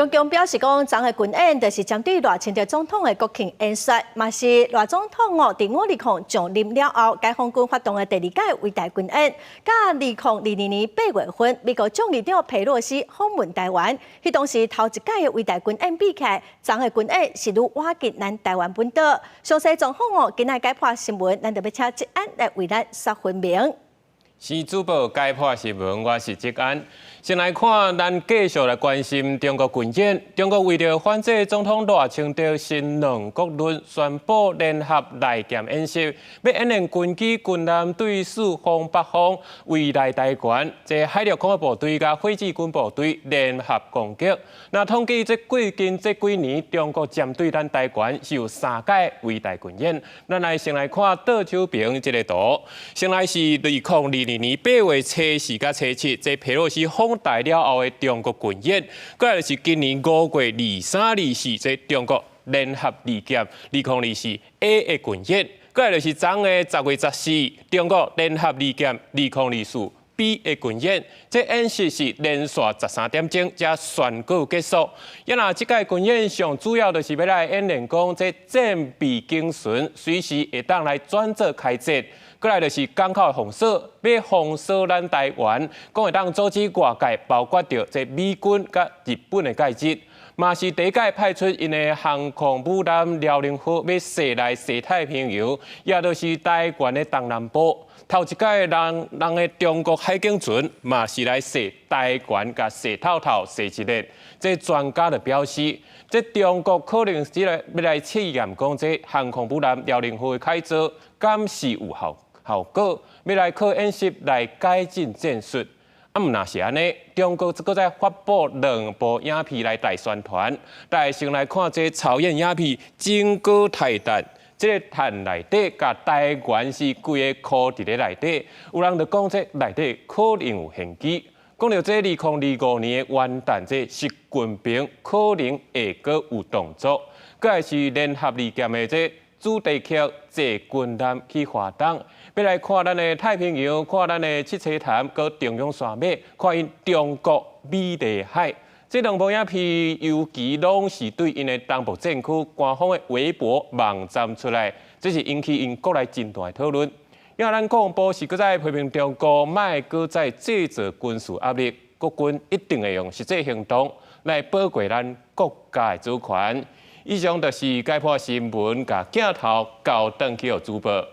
中共表示講，昨个軍演就是針對賴清德總統的國慶演說，嘛是賴總統哦，佇5/20上任了後，解放軍發動的第二屆偉大軍演。佮2022年8月份，美國眾議長佩洛西訪問台灣，彼當時頭一屆的偉大軍演比起來，昨个軍演是愈倚近咱台灣本島。詳細狀況哦，今仔解破新聞，咱就欲請哲安來為咱說分明。是主播解破新聞，我是哲安。先來看，咱繼續來關心中國軍演。中國為著反制總統賴清德新兩國論，宣布聯合利劍演習，欲演練軍機軍艦對四方八方圍來台灣。這海陸空部隊佮火箭軍部隊聯合攻擊。那統計這最近這幾年，中國針對咱台灣是有三屆偉大軍演。咱來先來看倒手邊這个圖，先來是2022年8月初四佮初七，這佩洛西訪台了後的中國軍演，過來就是今年5月23、24，這中國聯合利劍2024 A 的軍演，過來就是昨个10月14，中國聯合利劍2024 B 的軍演，這演習是連續13點鐘才宣告結束。啊若這屆軍演上主要就是欲來演練講，這戰備警巡隨時會當來轉做開戰。過來就是港口的封鎖，欲封鎖咱台灣，講會當阻止外界，包括著這美軍佮日本的介入，嘛是第一屆派出𪜶的航空母艦遼寧號，欲駛來西太平洋，也就是台灣的東南部。頭一屆人人的中國海警船嘛是來試台灣，共試透透試一下。這專家就表示，這中國可能是來欲來試驗講，這航空母艦遼寧號的改造，敢是有效效果，欲來靠演習來改進戰術。啊，毋若是按呢，中國閣再發布兩部影片來大宣傳。大家先來看這朝演影片，整個太彈，這个彈內底佮台灣是規个箍佇咧內底，有人就講這內底可能有玄機。講著這2025年的元旦，這習近平可能會閣有動作。過來是聯合利劍的這主題曲，坐軍艦去華東，欲來看咱的太平洋，看咱的七星潭，閣中央山脈，看𪜶中國美麗海。這兩部影片尤其攏是對𪜶的東部戰區官方的微博網站出來，這是引起𪜶國內真大的討論。因為咱國防部是閣再批評中國，莫閣再製造軍事壓力，國軍一定會用實際行動來保護咱國家的主權。以上就是解破新聞，共鏡頭交轉去予主播。